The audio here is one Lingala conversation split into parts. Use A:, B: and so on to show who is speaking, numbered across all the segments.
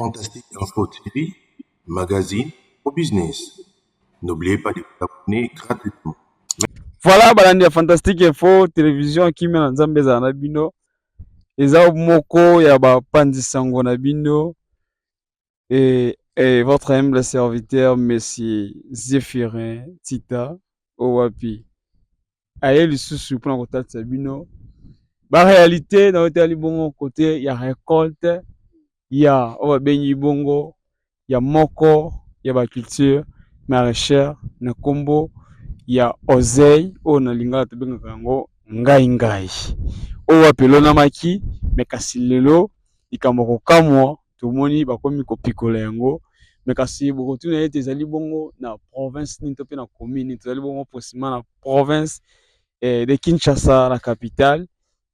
A: Fantastic Info TV, magazine au business. N'oubliez pas de vous abonner gratuitement.
B: Voilà balandi ya Fantastic Info Télévision, kimia na Nzambe ezala na bino. Eza moko ya bapanzi sango na bino et votre humble serviteur, monsieur Zéphirin Tita Owapi. Aye lisusu mpona kotalisa bino baréalité na oyo etali bongo côté ya récolte ya oyo babengi bongo ya moko ya baculture maraîchère na nkombo ya oseille, oyo na lingala tobengaka yango ngai ngai, oyo wapi elonamaki. Mais kasi lelo likambo kokamwa, tomoni bakomi kopikola yango. Mais kasi bokotuna ete ezali bongo na province nini to mpe na commune nini? Tozali bongo précisément na province de Kinshasa, la capitale,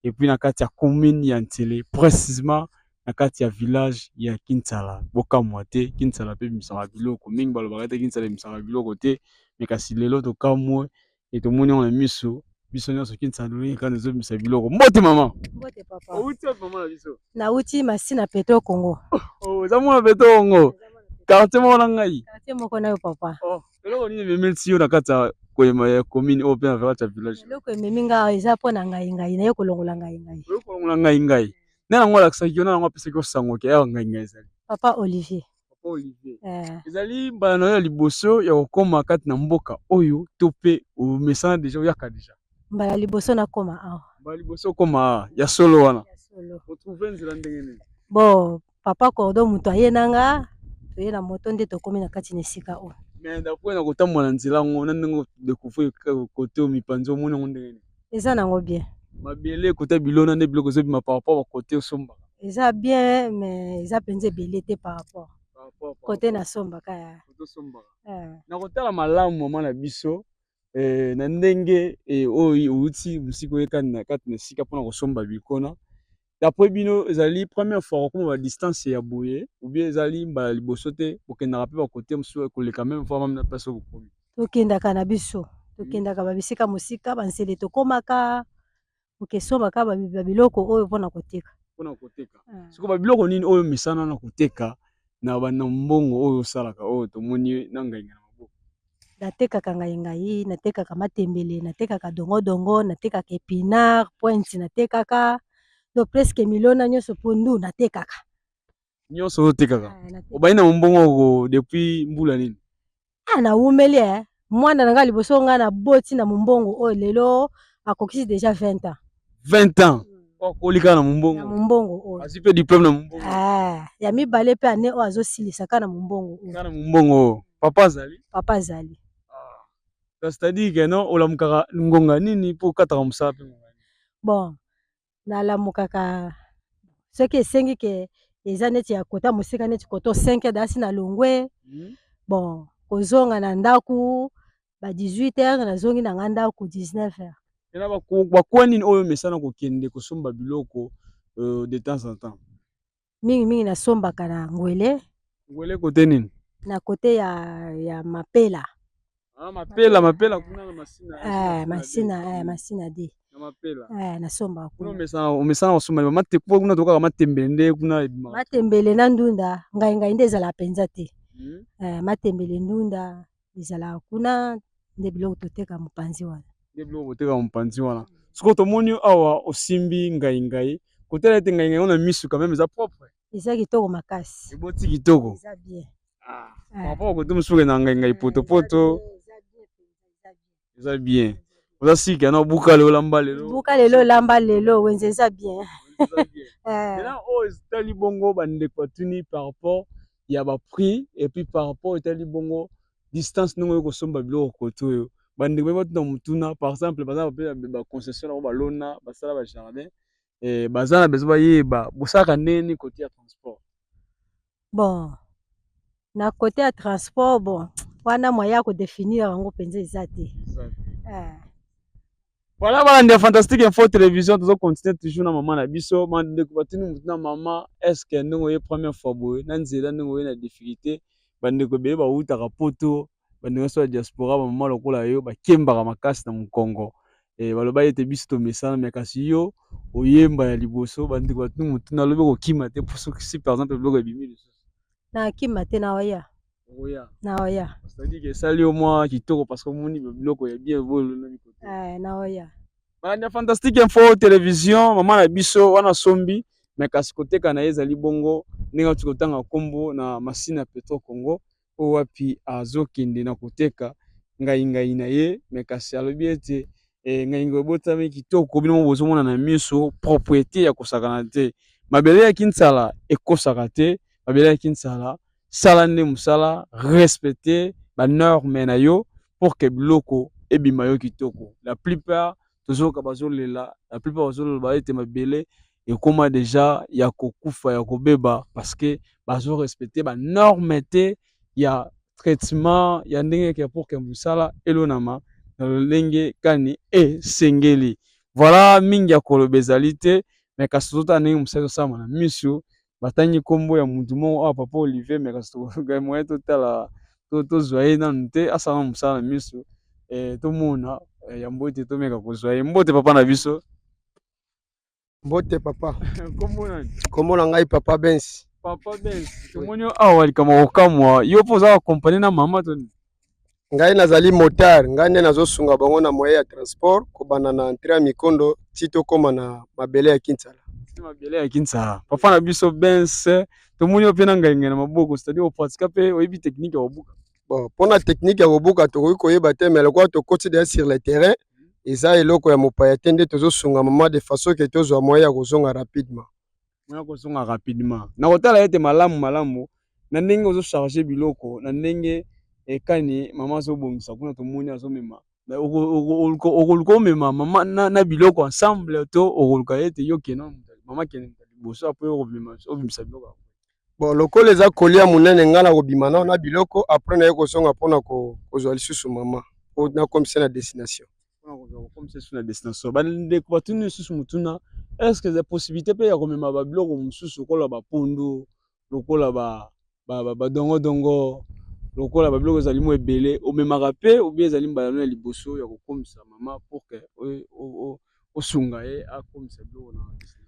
B: et puis na kati ya commune ya Nsele, précisément na kati ya village ya Kinsala. Bokamwa te, Kinsala mpe ebimisaka biloko mingi. Balobaka te Kinsala ebimisaka biloko te, mais kasi lelo tokamwe e tomoni yango na miso biso nyonso. Kinsala lolenge kaka ezobimisa biloko. Mbote mama.
C: Mbote papa.
B: Outi wapi, mama na biso?
C: Nauti Masina, Petro Congo.
B: Oh, eza mwana Petro Congo, quartier moko na ngai.
C: Quartier moko na yo, papa.
B: Oh, eloko nini ememeli yo na kati ya koyema ya commune oyo mpe na kati ya village?
C: Eloko ememi nga eza mpo na ngai ngai naye kolongola ngai ngai.
B: Oyo kolongola ngai ngai, nde yango alakisaki yo na yango apesaki yo sango ke awa ngai ngai ezali?
C: Papa Olivier.
B: Papa Olivier.
C: Eh.
B: Ezali mbala na yo ya liboso ya kokóma kati na mboka oyo to mpe omesana déjà, oyaka déjà?
C: Mbala liboso nakóma awa.
B: Mbala liboso okóma awa, ya solo wana?
C: Ya solo.
B: Otrouve nzela ndenge nini?
C: Bon, papa Cordo moto aye na nga, toye na moto nde tokómi na kati na esika oyo.
B: Mais d'après na kotambola na nzela yango na ndenge odécouvrir côté oyo, mipanzi, omoni yango ndenge nini?
C: Eza nango bien.
B: Mabele kota bilona nde biloko ezobima par rapport bakote osombaka?
C: Eza bien, mais eza mpenza ebele te par rapport côté nasombaka ya.
B: Côté osombaka. Na kotala malamu, mama na biso, na ndenge oyo outi mosika oyekani na kati na esika mpona kosomba bilkona, d'après bino ezali première fois kokóma badistance ya boye ou bien ezali mbala liboso te bokendaka mpe bakote mosusu koleka même fois même na place oyo bokomi?
C: Tokendaka na biso, tokendaka babisika mosika, bansele tokomaka okesombaka babiloko oyo mpona koteka.
B: Mpona koteka. Sikoyo babiloko nini oyo misana na koteka na bana mbongo oyo osalaka, oyo tomoni na ngai na maboko?
C: Natekaka ngai ngai, natekaka matembele, natekaka dongodongo, natekaka épinard pointe, natekaka donc presque milona nyonso, pondu natekaka.
B: Nyonso oyo otekaka? Obandi na mombongo oko depuis mbula nini?
C: Ah, nawumeli e. Mwana na ngai liboso ngai naboti na mombongo oyo, lelo akokisi déjà 20 ans.
B: 20 ans okoli kaka na mombongo?
C: Na mombongo oyo.
B: Azwi mpe diplôme na mombongo?
C: Ah, ya mibale mpe ane oyo azosilisa kaka na mombongo oyo.
B: Kaka na mombongo oyo. Papa azali?
C: Papa azali.
B: C'est-à-dire que non, olamukaka ngonga nini mpo okataka mosala mpe ngonga nini?
C: Bon, nalamukaka soki esengi ke eza neti ya kota mosika, neti koto 5 heures dasi na longwe. Bon, kozonga na ndako ba 18 heures, nazongi na nga ndako 19 heures.
B: Ena bakwa nini oyo mesana kokende kosomba biloko de temps en temps?
C: Mingimingi nasombaka na Ngwele.
B: Ngwele côté nini?
C: Na côté ya Mapela.
B: Ah, Mapela, Mapela kuna na Masina?
C: Eh, Masina, eh, Masina de.
B: Na Mapela.
C: Eh, nasombaka
B: kuna.
C: Kuna.
B: Omesana kosomba mate po kuna tokaka matembele nde kuna ebimaka?
C: Matembele na ndunda, ngai ngai nde ezalaka mpenza te. Eh, matembele, ndunda ezalaka kuna nde biloko toteka mopanzi wana.
B: Nde biloko boteka mopanzi wana. Sikoyo tomoni awa osimbi ngai ngai, kotala ete ngai ngai ngo na misu quand même eza propre.
C: Eza kitoko makasi.
B: Eboti kitoko.
C: Eza bien.
B: Ah, par rapport côté mosusu na ngai ngai potopoto. Eza bien, oza sika na obuka lelo, olamba lelo.
C: Buka lelo, olamba lelo, wenze eza bien.
B: Maintenant oyo etali bongo, bandeko batuni par rapport ya baprix et puis par rapport etali bongo distance ndenge oyo kosomba biloko côté oyo. Bandeko batuna motuna, par exemple baza mpe baconcession nango, balona, basala bajardin, baza na besoin bayeba bosalaka ndenge nini côté ya transport.
C: Bon, na côté ya transport, bon, wana moyen ya kodéfinir yango mpenza eza te.
B: Voilà, balandi ya Fantastique Info Télévision, tozocontinue toujours na mama na biso. Bandeko batuni motu na mama: est ce que ndenge oye première fois boye na nzela, ndenge oye na difficulté, bandeko ebele bawutaka poto, bandeko nyonso ya diaspora, bamama lokola yo bakembaka makasi na mokongo, baloba ete biso tomesana, mais kasi yo oyemba ya liboso. Bandeko batuni motu, nalobi kokima te mpo soki si par exemple biloko ebimi lisusu.
C: Nakima te, naoya.
B: Okoya.
C: Naoya.
B: C'est-à-dire que esali yo mwa kitoko parce que omoni biloko ya bien bolona.
C: Eh, naoya.
B: Balandi ya Fantastique Info Télévision, mama na biso wana sombi, mais kasi koteka na ye ezali bongo ndenge auti kotanga nkombo na Masina Petro Congo, oyo wapi azokende na koteka ngai ngai na ye. Mais kasi alobi ete ngai ngai ebotami kitoko, bino mo bozomona na miso propriété ya kosakana te. Mabele ya Kinsala ekosaka te, mabele ya Kinsala sala nde mosala, respecte banorme na yo pour que biloko ebima yo kitoko. La plupart tozoyoka bazolela, la plupart bazoloba ete mabele ekóma déjà ya kokufa, ya kobeba, parce que bazorespecte banorme te ya traitement ya ndenge ke pour que mosala elonama na lolenge kani esengeli. Voilà, mingi ya koloba ezali te, mais kasi tozotala ndenge mosala ezosalama na miso. Batangi nkombo ya mutu moko awa, papa Olivier, mais kasi tokoka moyen totala, tozwa ye nanu te, asala mosala na miso, tomona yambo ete tomeka kozwa ye. Mbote, papa na biso.
D: Mbote, papa.
B: Nkombo nani?
D: Kombo na ngai Papa Bensi.
B: Papa Bensi, tomoni yo awa, likambo kokamwa, yo mpo oza accompagné na mama to nini?
D: Ngai nazali motard, ngai nde nazosunga bango na moyen ya transport, kobanda na entrée ya Mikondo ti tokóma na mabele ya Kinsala.
B: Ti mabele ya Kinsala. Papa na biso Bensi, tomoni yo mpe na ngai ngai na maboko, c'est-à-dire opratika mpe oyebi technique ya kobuka?
D: Bon, mpona technique ya kobuka tokoki koyeba te, mais lokola tokoti deja sur le terrain, eza eloko ya mopaya te, nde tozosunga mama de façon ke tozwa moyen ya kozonga rapidement.
B: Moya kozonga rapidement. Na kotala ete malamu malamu na ndenge ozocharge biloko, na ndenge ekani mama azobongisa kuna, tomoni azomema, okoluka omema mama na biloko ensemble to okoluka ete yo kende, mama kende liboso, après obimisa biloko?
D: Bon, lokola eza kolia monene, ngai na kobima nao na biloko, après naye kozonga mpona kozwa lisusu mama po nakomisa na destination.
B: Mpona kozwa kokomisa lisusu na destination. Bandeko batuni lisusu motuna: est ce que eza possibilité mpe ya komema babiloko mosusu lokola bapondu, lokola badongodongo, lokola babiloko ezali mo ebele, omemaka mpe, ou bien ezali mbala no ya liboso ya kokomisa mama pour que osunga ye akomisa biloko na destination?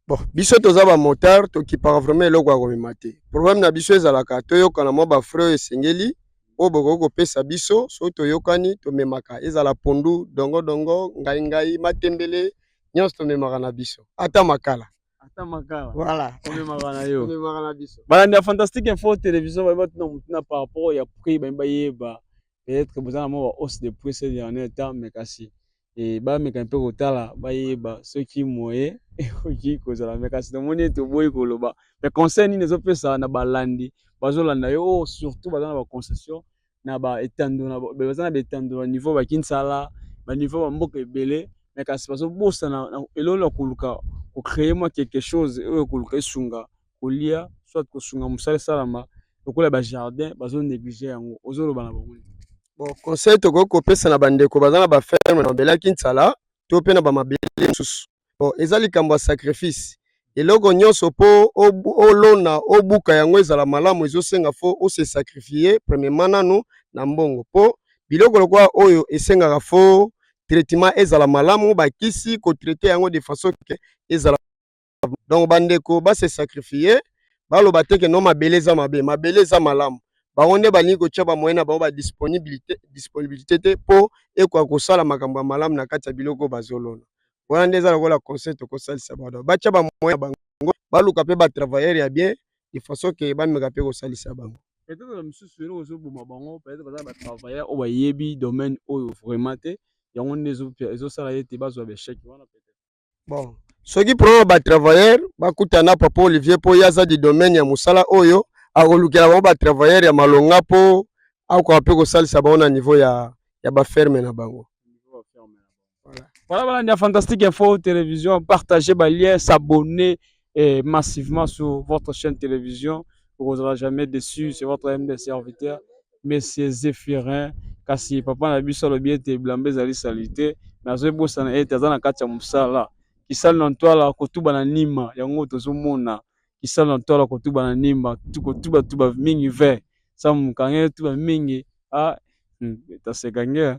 D: Bon, biso toza bamotard, tokipaka vraiment eloko ya komema te. Problème na biso ezalaka toyokana mwa bafrais oyo esengeli, oyo bokoki kopesa biso. Soki toyokani, tomemaka, ezala pondu, dongodongo, ngai ngai, matembele, nyonso tomemaka na biso, ata makala.
B: Ata makala.
D: Voilà.
B: Omemaka na yo.
D: Tomemaka na biso.
B: Balandi ya Fantastique Info Télévision, bayeba tuna motuna par rapport ya prix. Bayeba bayeba peut-être boza na mwa ba hausse de prix ces derniers temps, mais kasi bameka mpe kotala, bayeba soki moye ekoki kozala. Mais kasi tomoni ete oboyi koloba. Mais conseil nini ezopesa na balandi bazolanda yo, oyo surtout baza na baconcession na baetando, baza na baetando na niveau bakinsala, baniveau bamboka ebele, mais kasi bazobosana eloko ya koluka kocréer mwa quelque chose oyo koluka esunga kolia, soit kosunga mosala esalama lokola bajardin, bazonéglige yango, ozoloba na bango nini?
D: Bon, conseil tokoki kopesa na bandeko baza na baferme na mabele ya Kinsala to mpe na bamabele mosusu, bon, eza likambo ya sacrifice. Eloko nyonso mpo olona, obuka yango, ezala malamu, ezosenga faut ose sacrifier premièrement nanu na mbongo, mpo biloko lokola oyo esengaka faut traitement ezala malamu, bakisi kotraite yango de façon ke ezala. Donc bandeko base sacrifier, baloba te ke no, mabele eza mabe, mabele eza malamu. Bango nde balingi kotia bamoyen na bango badisponibilité, disponibilité te, mpo ekoka kosala makambo ya malamu na kati ya biloko oyo bazolona. Wana nde eza lokola conseil tokosalisa bango: batia bamoyen na bango, baluka mpe batravailleur ya bien, de façon ke bameka mpe kosalisa bango.
B: Peut-être na misusu eloko ezoboma bango, peut-être baza na batravailleur oyo bayebi domaine oyo vraiment te, yango nde ezosala ete bazwa baéchec wana peut-être.
D: Bon, soki problème ya batravailleur, bakutana na papa Olivier, mpo ye aza du domaine ya mosala oyo, akolukela bango batravailleur ya malonga mpo akoka mpe kosalisa bango na niveau ya baferme na bango.
B: Voilà. Voilà, voilà, il y a Fantastique Info Télévision. Partagez ba lien, s'abonner massivement sur votre chaîne télévision. Vous ne serez jamais déçus. C'est votre MD serviteur, Monsieur Zéphirin. Kasi papa na biso alobi ete bilamba ezali saleté, mais azobosana ete aza na kati ya mosala. Kisali na ntwala kotuba na nima, yango tozomona kisali na ntwala kotuba na nima, kotubatuba mingi ve sa mokange tuba mingi. Ah, taseka nge.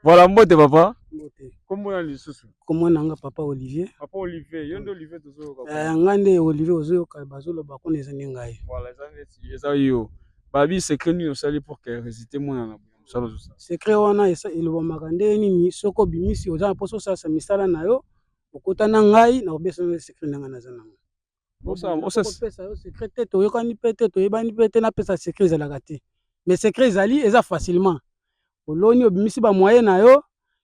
B: Voilà, mbote papa.
E: Mbote.
B: Kombo na lisusu?
E: Kombo na nga papa Olivier.
B: Papa Olivier, yo nde Olivier tozoyoka.
E: Eh, nga nde Olivier ozoyoka bazoloba kuna eza nde ngai.
B: Voilà, eza neti eza yo. Babi secret nini osali pour que résultat emonana boye mosala ozosala?
E: Secret wana elobamaka ndenge nini soki obimisi oza na mposa osalisa misala na yo okota na ngai na kobesa yo secret na ngai naza nango. Kopesa yo secret te, toyokani mpe te, toyebani mpe te, napesa secret ezalaka te. Mais secret ezali eza facilement. Oloni obimisi ba moyen na yo,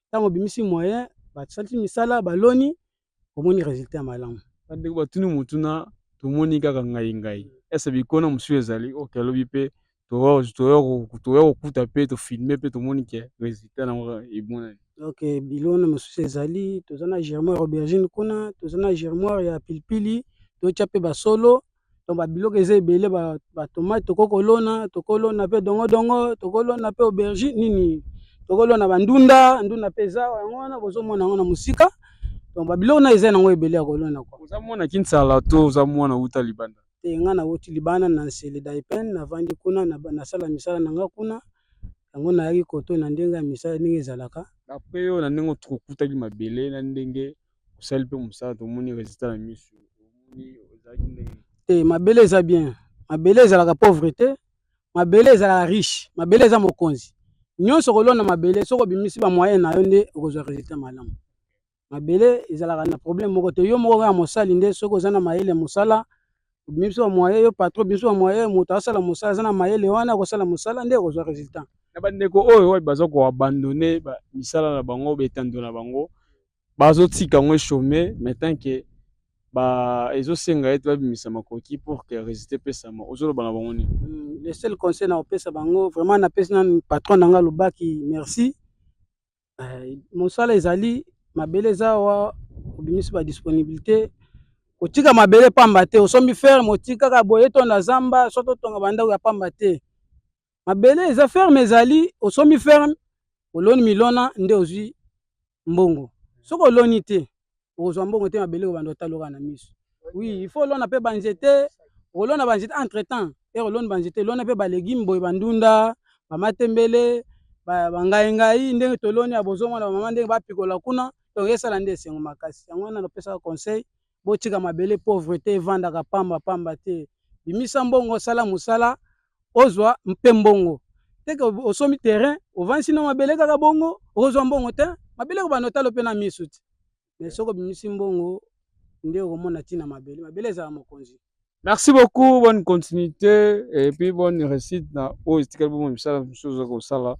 E: ntango obimisi moyen basalisi misala baloni omoni resultat ya malamu.
B: Bandeko batuni motuna, tomoni kaka ngai ngai ese bikona mosusu ezali oyo alobi mpe toya kokuta mpe tofilme mpe tomoni ke resultat nango emonani.
E: Ok, bilona mosusu ezali, toza na germoire aubergine kuna, toza na germoire ya pilipili, totya mpe basolo. Donc babiloko eza ebele, batomate tokoki kolona, tokolona mpe dongodongo, tokolona mpe aubergine nini, tokolona bandunda, ndunda mpe eza yango wana bozomona yango na mosika. Donc babiloko na eza nango ebele ya kolona kwa.
B: Oza mwana Kinsala to oza mwana wuta libanda?
E: Te, nga nawuti libanda na Nsele Daipen, navandi kuna, nasala misala na nga kuna, yango nayaki koto na ndenge ya misala ndenge ezalaka.
B: D'après yo na ndenge okutaki mabele na ndenge osali mpe mosala tomoni resultat na misu, omoni ozalaki ndenge?
E: Te, mabele eza bien, mabele ezalaka pauvre te, mabele ezalaka riche, mabele eza mokonzi. Nyonso kolona mabele, soki obimisi ba moyen na yo nde okozwa resultat malamu. Mabele ezalaka na problème moko te, yo moko kaka mosali nde soki oza na mayele ya mosala, obimisi ba moyen, yo patron obimisi ba moyen, moto asala mosala aza na mayele wana akosala mosala nde okozwa resultat.
B: Na bandeko oyo wapi baza ko abandonner ba misala na bango, ba etando na bango, bazotika yango echaume, mais tant que ba ezosenga ete babimisa makoki pour que résultat epesama, ozoloba na bango nini?
E: Le seul conseil na kopesa bango vraiment, napesi nanu patron na nga Lubaki merci. Mosala ezali, mabele eza awa, obimisi ba disponibilité, kotika mabele pamba te, osombi ferme otika kaka boye etonda zamba, soki otonga bandako ya pamba te. Mabele eza, ferme ezali, osombi ferme, oloni milona nde ozwi mbongo. Soki oloni te, okozwa mbongo te, mabele kobanda otaloka na miso. Oui, il faut olona mpe banzete, olona banzete entre temps, ere oloni banzete, olona mpe balegume boye, bandunda, bamatembele, bangaingai ndenge toloni ya bozomona bamama ndenge bapikola kuna, donc esala nde esengo makasi. Yango wana napesaka conseil, botika mabele pauvreté evandaka pamba pamba te. Bimisa mbongo, sala mosala, ozwa mpe mbongo. Teke osombi terrain, ovandisi na mabele kaka bongo, okozwa mbongo te, mabele kobanda otalo mpe na misu te. Mais soki obimisi mbongo nde okomona ntina mabele, mabele ezala mokonzi.
B: Merci beaucoup, bonne continuité et puis bonne réussite na oyo etikali bongo misala mosusu oza kosala.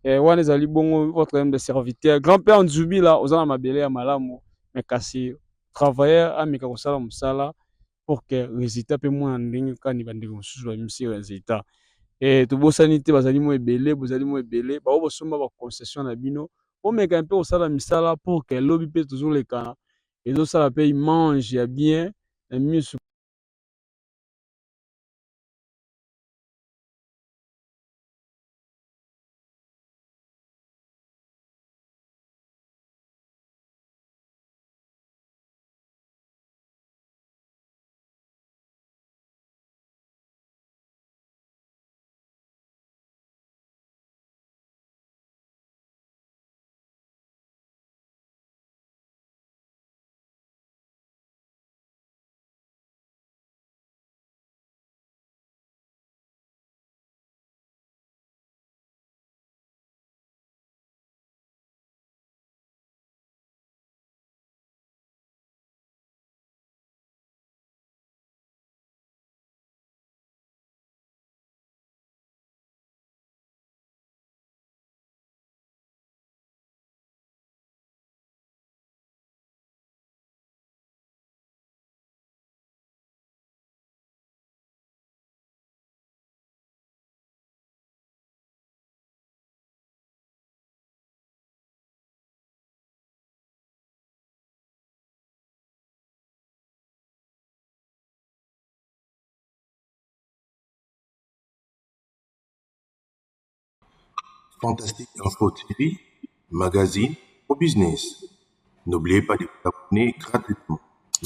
B: Wana ezali bongo votre humble serviteur grand-père Nzubila, oza na mabele ya malamu, mais kasi travailleur ameka kosala mosala pour que résultat mpe mwana ndenge kani bandeko mosusu babimisi résultat. Tobosani te, bazali mo ebele, bozali mo ebele bao bosomba ba concession na bino, bomeka mpe kosala misala pour que lobi mpe tozolekana ezosala mpe image ya bien na misu.
A: Fantastique Info TV, magazine au business. N'oubliez pas de vous abonner gratuitement.